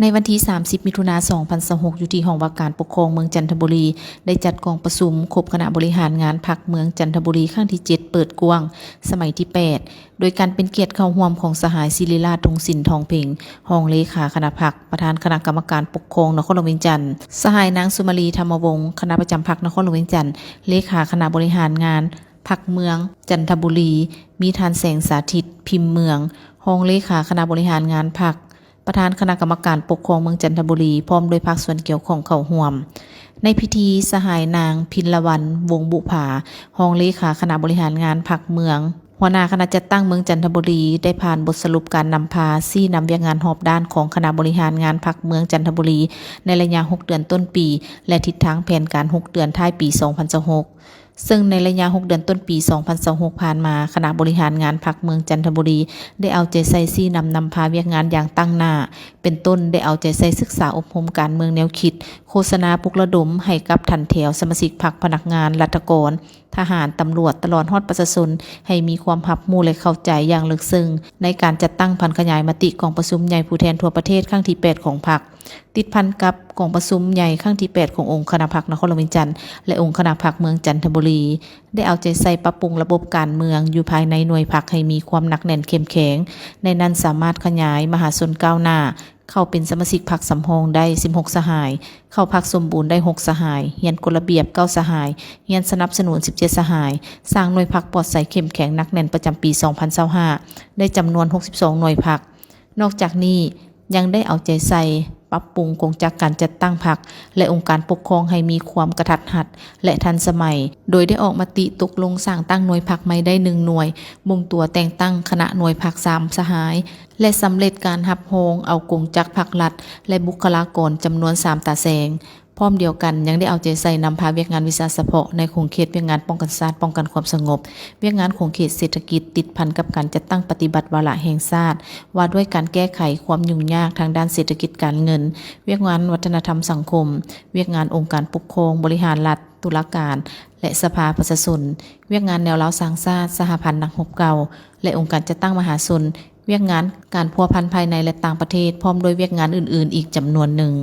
ໃນວັນທີສາມສິບ ມິຖຸນາ ສອງພັນຊາວຫົກ ຢູ່ທີ່ຫ້ອງວ່າການປົກຄອງເມືອງຈັນທະບູລີ ໄດ້ຈັດກອງປະຊຸມຄົບຄະນະບໍລິຫານງານພັກເມືອງຈັນທະບູລີ ຄັ້ງທີເຈັດ ເປີດກວ້າງ ສະໄໝທີແປດ ໂດຍການເປັນກຽດເຂົ້າຮ່ວມຂອງສະຫາຍ ສິລິລາດ ທຸງສິນ ທອງເພັງ ຮອງເລຂາຄະນະພັກ, ປະທານຄະນະກຳມະການປົກຄອງນະຄອນຫຼວງວຽງຈັນ, ສະຫາຍ ນາງ ສຸມາລີ ທຳມະວົງ ຄະນະປະຈຳພັກນະຄອນຫຼວງວຽງຈັນ, ເລຂາຄະນະບໍລິຫານງານພັກເມືອງຈັນທະບູລີ, ມີທ່ານ ແສງສາທິດ ພິມເມືອງ ຮອງເລຂາຄະນະບໍລິຫານງານພັກ, ປະທານຄະນະກຳມະການປົກຄອງເມືອງຈັນທະບູລີ ພ້ອມດ້ວຍພາກສ່ວນກ່ຽວຂ້ອງເຂົ້າຮ່ວມ. ໃນພິທີ, ສະຫາຍ ນາງ ພິນລະວັນ ວົງບຸພາ ຮອງເລຂາຄະນະບໍລິຫານງານພັກເມືອງ, ຫົວໜ້າຄະນະຈັດຕັ້ງເມືອງຈັນທະບູລີ ໄດ້ຜ່ານບົດສະຫຼຸບການນຳພາຊີ້ນຳວຽກງານຮອບດ້ານຂອງຄະນະບໍລິຫານງານພັກເມືອງຈັນທະບູລີ ໃນໄລຍະຫົກເດືອນຕົ້ນປີ ແລະ ທິດທາງແຜນການຫົກເດືອນທ້າຍປີສອງພັນຊາວຫົກ. ເຊິ່ງໃນໄລຍະຫົກເດືອນຕົ້ນປີສອງພັນຊາວຫົກຜ່ານມາ, ຄະນະບໍລິຫານງານພັກເມືອງຈັນທະບູລີ ໄດ້ເອົາໃຈໃສ່ຊີ້ນຳນຳພາວຽກງານຢ່າງຕັ້ງໜ້າ, ເປັນຕົ້ນ ໄດ້ເອົາໃຈໃສ່ສຶກສາອົບຮົມການເມືອງແນວຄິດ, ໂຄສະນາປຸກລະດົມໃຫ້ກັບຖັນແຖວສະມາຊິກພັກ, ພະນັກງານ, ລັດຖະກອນ, ທະຫານ, ຕຳຫຼວດ, ຕະຫຼອດຮອດປະຊາຊົນ ໃຫ້ມີຄວາມຮັບຮູ້ ແລະ ເຂົ້າໃຈຢ່າງເລິກເຊິ່ງ ໃນການຈັດຕັ້ງຜັນຂະຫຍາຍມະຕິກອງປະຊຸມໃຫຍ່ຜູ້ແທນທົ່ວປະເທດຄັ້ງທີແປດຂອງພັກ. ຕິດພັນກັບກອງປະຊຸມໃຫຍ່ຄັ້ງທີແປດຂອງອົງຄະນະພັກນະຄອນຫຼວງວຽງຈັນ ແລະ ອົງຄະນະພັກເມືອງຈັນທະບູລີ ໄດ້ເອົາໃຈໃສ່ປັບປຸງລະບົບການເມືອງຢູ່ພາຍໃນໜ່ວຍພັກໃຫ້ມີຄວາມໜັກແໜ້ນເຂັ້ມແຂງ, ໃນນັ້ນສາມາດຂະຫຍາຍມະຫາຊົນກ້າວໜ້າ ເຂົ້າເປັນສະມາຊິກພັກສຳຮອງໄດ້ສິບຫົກສະຫາຍ, ເຂົ້າພັກສົມບູນໄດ້ຫົກສະຫາຍ, ຮຽນກົດລະບຽບເກົ້າສະຫາຍ, ຮຽນສະໜັບສະໜູນສິບເຈັດສະຫາຍ, ສ້າງໜ່ວຍພັກປອດໃສເຂັ້ມແຂງໜັກແໜ້ນປະຈຳປີສອງພັນຊາວຫ້າ ໄດ້ຈຳນວນຫົກສິບສອງໜ່ວຍພັກ. ນອກຈາກນີ້ ຍັງໄດ້ເອົາໃຈໃສ່ປັບປຸງກົງຈັກການຈັດຕັ້ງພັກ ແລະ ອົງການປົກຄອງໃຫ້ມີຄວາມກະທັດຮັດ ແລະ ທັນສະໄໝ, ໂດຍໄດ້ອອກມະຕິຕົກລົງສ້າງຕັ້ງໜ່ວຍພັກໃໝ່ໄດ້ໜຶ່ງໜ່ວຍ, ບົ່ງຕົວແຕ່ງຕັ້ງຄະນະໜ່ວຍພັກສາມສະຫາຍ ແລະ ສຳເລັດການຮັບຮອງເອົາກົງຈັກພັກລັດ ແລະ ບຸກຄະລາກອນຈຳນວນສາມຕາແສງ. ພ້ອມດຽວກັນ ຍັງໄດ້ເອົາໃຈໃສ່ນຳພາວຽກງານວິຊາສະເພາະໃນຂົງເຂດວຽກງານປ້ອງກັນຊາດ, ປ້ອງກັນຄວາມສະຫງົບ, ວຽກງານຂົງເຂດເສດຖະກິດຕິດພັນກັບການຈັດຕັ້ງປະຕິບັດວາລະແຫ່ງຊາດ ວ່າດ້ວຍການແກ້ໄຂຄວາມຫຍຸ້ງຍາກທາງດ້ານເສດຖະກິດການເງິນ, ວຽກງານວັດທະນະທຳສັງຄົມ, ວຽກງານອົງການປົກຄອງ, ບໍລິຫານລັດ, ຕຸລາການ ແລະ ສະພາປະຊາຊົນ, ວຽກງານແນວລາວສ້າງຊາດ, ສະຫະພັນນັກຮົບເກົ່າ ແລະ ອົງການຈັດຕັ້ງມະຫາຊົນ, ວຽກງານການພົວພັນພາຍໃນ ແລະ ຕ່າງປະເທດ, ພ້ອມດ້ວຍວຽກງານອື່ນໆອີກຈຳນວນໜຶ່ງ.